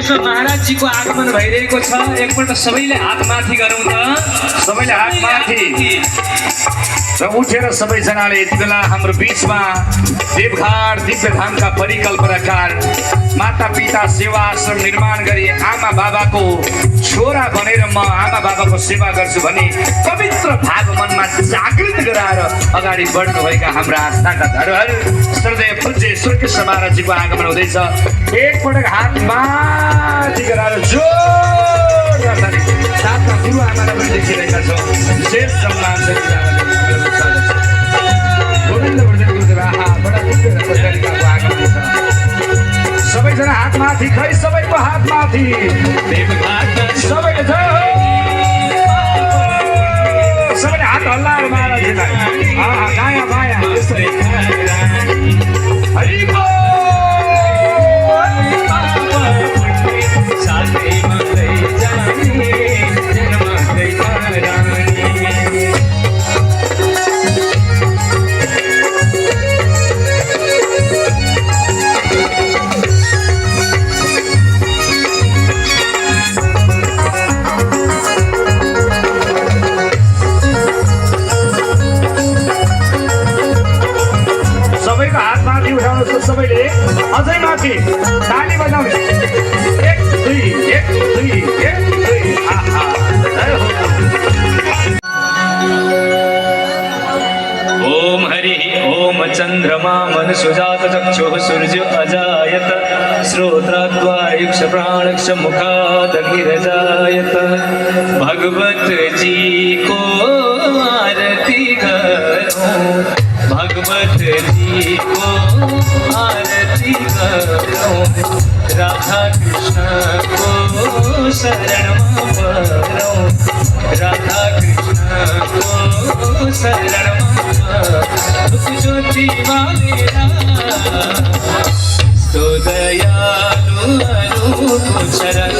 कृष्ण महाराज जी को आगमन भइरहेको छ। एकपल्ट सबैले हात माथि गरौँ त। सबैले हात माथि र उठेर सबैजनाले यति बेला हाम्रो बीचमा देवघाट दिव्य धामका परिकल्पनाकार माता पिता सेवा आश्रम निर्माण गरी आमा बाबाको छोरा बनेर म आमा बाबाको सेवा गर्छु भने पवित्र भाव मनमा जागृत गराएर अगाडि बढ्नुभएका हाम्रा आस्थाका धरोहर श्रद्धेय पूज्य श्रीकृष्ण महाराजजीको आगमन हुँदैछ। एकपटक हात माथि गराएर जोड गर्दै साथमा गुरु आमालाई पनि देखिरहेका छौँ। विशेष सम्मान गोविन्द गुरुदेव आहा बडा दिव्य र तरिकाको आगमन छ। सबैजना हात माथि, खै सबैको हात माथि, सबैले सबैले हात हल्लाएर महाराजजीलाई दायाँ बायाँ हरि बोल। सबैले अझै माथि ताली बजाउने 1 2 1 2 1 2 आहा ओम हरि ओम चंद्रमा मन सुजात चक्षुः सूर्य अजायत श्रोत्रत्वा युक्ष प्राणक्ष मुखादगिरजायत। भगवत जी को आरती करो, भगवत जी को आरती करो, राधा कृष्ण को शरण परो, राधा कृष्ण को शरण ज्योति वालेरा स्तो दयालु अरूप शरण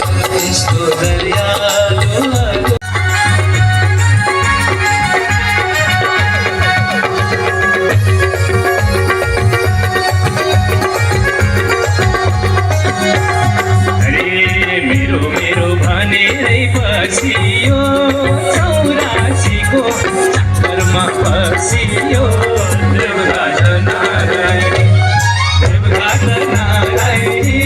स्तो दयालु पसियो चौरासीको चक्करमा पसियो देवघाट नारायणी, देवघाट नारायणी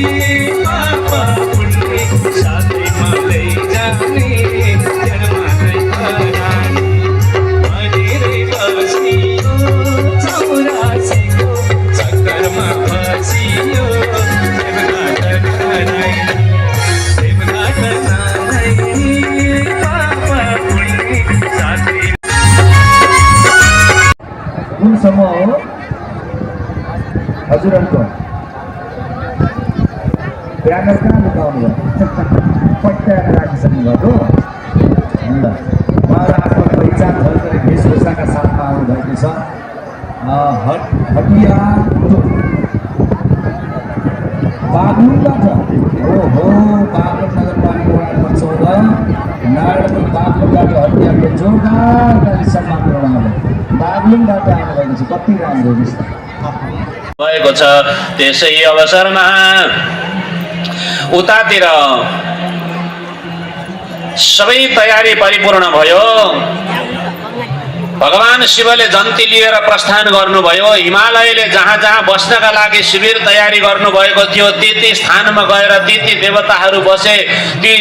पापा पुण्य साथैमा लैजाने जन्मादै हरानी। भनेरै पसियो चौरासीको चक्करमा पसियो देवघाट नारायणी, देवघाट कुन समूह हो हजुरहरूको ब्यानर कहाँ लुकाउनु भयो? पट्याएर राखिसक्नु भएको। ल उहाँहरू आफ्नो पहिचान भएकोले वेशभूषाका साथमा आउनुभएको छ। हटिया बागलुङबाट ओहो बागलुङ नगरपालिका वडा नम्बर 14 नारायणपुर बागलुङबाट हटियाको जोरदार सम्मान गराउनु बागलुङबाट आउनुभएको छ। कति राम्रो भएको छ। त्यसै अवसरमा उतातिर सबै तयारी परिपूर्ण भयो। भगवान शिवले जन्ती लिएर प्रस्थान गर्नुभयो। हिमालयले जहाँ जहाँ बस्नका लागि शिविर तयारी गर्नुभएको थियो ती स्थानमा गएर ती देवताहरू बसे। ती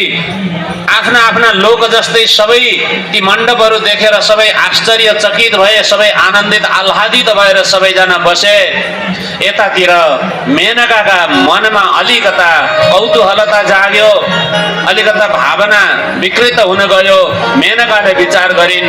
आफ्ना आफ्ना लोक जस्तै सबै ती मण्डपहरू देखेर सबै आश्चर्यचकित भए, सबै आनन्दित आह्लादित भएर सबैजना बसे। यतातिर मेनकाका मनमा अलिकता कौतूहलता जाग्यो, अलिकता भावना विकृत हुन गयो। मेनकाले विचार गरिन्,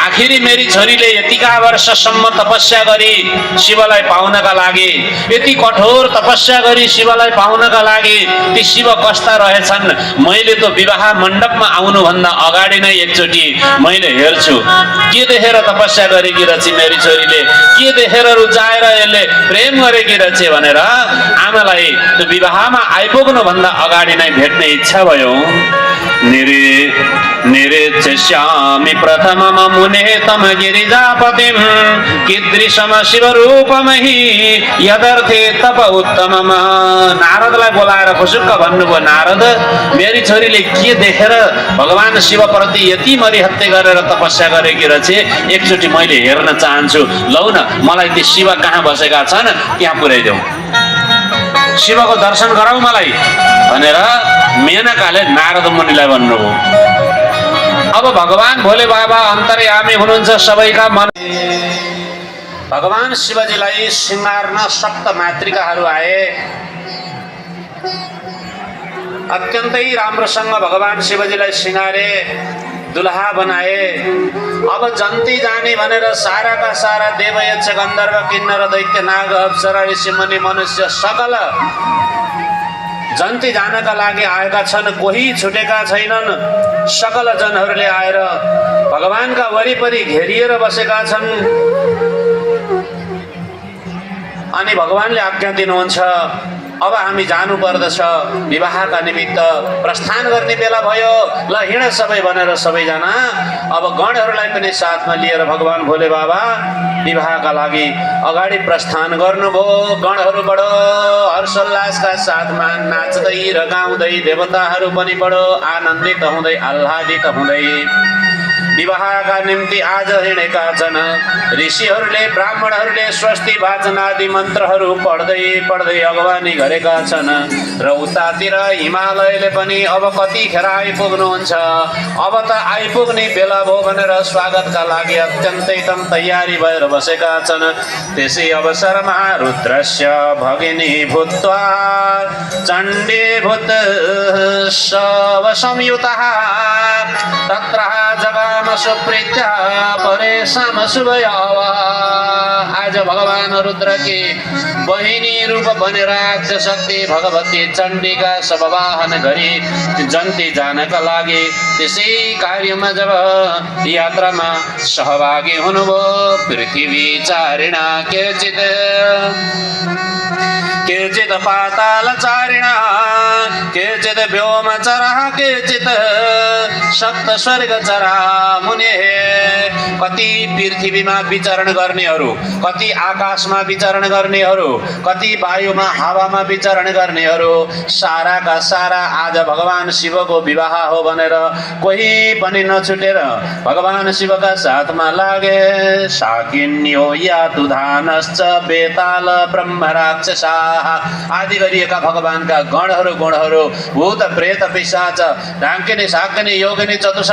आखिरी मेरी छोरीले यतिका वर्षसम्म तपस्या गरी शिवलाई पाउनका लागि, यति कठोर तपस्या गरी शिवलाई पाउनका लागि ती शिव कस्ता रहेछन्। मैले त विवाह मण्डपमा आउनुभन्दा अगाडि नै एकचोटि मैले हेर्छु के देखेर तपस्या गरेकी रहेछ मेरी छोरीले, के देखेर रुचाएर यसले प्रेम गरेकी रहेछ भनेर आमालाई त्यो विवाहमा आइपुग्नु भन्दा अगाडि नै भेट्ने इच्छा भयो। निरीक्षयामि प्रथमम मुने तम गिरिजापतिं कीदृशम शिवरूपमहि यदर्थे तप उत्तमम। नारदलाई बोलाएर खुसुक्क भन्नुभयो, नारद मेरी छोरीले के देखेर भगवान शिवप्रति यति मरिहत्ते गरेर तपस्या गरेकी रहेछ, एकचोटि मैले हेर्न चाहन्छु, लौ न मलाई ती शिव कहाँ बसेका छन् त्यहाँ पुर्याइदेऊ, शिवको दर्शन गराऊ मलाई भनेर मेनकाले नारद मुनिलाई भन्नुभयो। अब भगवान भोले बाबा अन्तर्यामी हुनुहुन्छ सबैका मन। भगवान शिवजीलाई सिंगार्न सप्त मातृकाहरू आए। अत्यन्तै राम्रोसँग भगवान शिवजीलाई सिंगारे, दुल्हा बनाए। अब जन्ती जाने भनेर साराका सारा देव यक्ष गन्धर्व किन्नर दैत्य नाग अप्सरा ऋषि मुनि मनुष्य सकल जन्ती जानका लागि आएका छन्, कोही छुटेका छैनन्। सकल जनहरूले आएर भगवानका वरिपरि घेरिएर बसेका छन्। अनि भगवानले आज्ञा दिनुहुन्छ, अब हामी जानु पर्दछ, विवाहका निमित्त प्रस्थान गर्ने बेला भयो, ल हिँड सबै भनेर सबैजना अब गणहरूलाई पनि साथमा लिएर भगवान भोले बाबा विवाहका लागि अगाडि प्रस्थान गर्नुभयो। गणहरू बडो हर्षोल्लासका साथमा नाच्दै र गाउँदै, देवताहरू पनि बडो आनन्दित हुँदै आह्लादित हुँदै विवाहका निम्ति आज हिँडेका छन्। ऋषिहरूले ब्राह्मणहरूले स्वस्ति वाचन आदि मन्त्रहरू पढ्दै पढ्दै अगवानी गरेका छन्। र उतातिर हिमालयले पनि अब कतिखेर आइपुग्नुहुन्छ, अब त आइपुग्ने बेला भयो भनेर स्वागतका लागि अत्यन्तै तम तयारी भएर बसेका छन्। त्यसै अवसरमा रुद्रस्य भगिनी भूत्वा चण्डीभूत शव संयुतः तत्र जगाम सुप्रीत्या परेशाम शुभयावा। आज भगवान रुद्र की बहिनी रूप बनेर शक्ति भगवती चण्डीका शववाहन गरी जन्ती जानका लागि त्यसै कार्यमा जब यात्रामा सहभागी हुनुभयो, पृथ्वी चारिणा केचित् पाताल चारिणा केचित् व्योमचरः केचित् सप्त स्वर्ग चरा मुने। कति पृथ्वीमा विचरण गर्नेहरू, कति आकाशमा विचरण गर्नेहरू, कति वायुमा हावामा विचरण गर्नेहरू, साराका सारा आज भगवान शिवको विवाह हो भनेर कोही पनि नछुटेर भगवान शिवका साथमा लागे। शाकिन्यो यातुधानश्च बेताल ब्रह्म राक्षसाः आदि गरिएका भगवानका गणहरू गुणहरू भूत प्रेत पिशाच ढाङ्किनी शाकिनी योगिनी चतुर्थ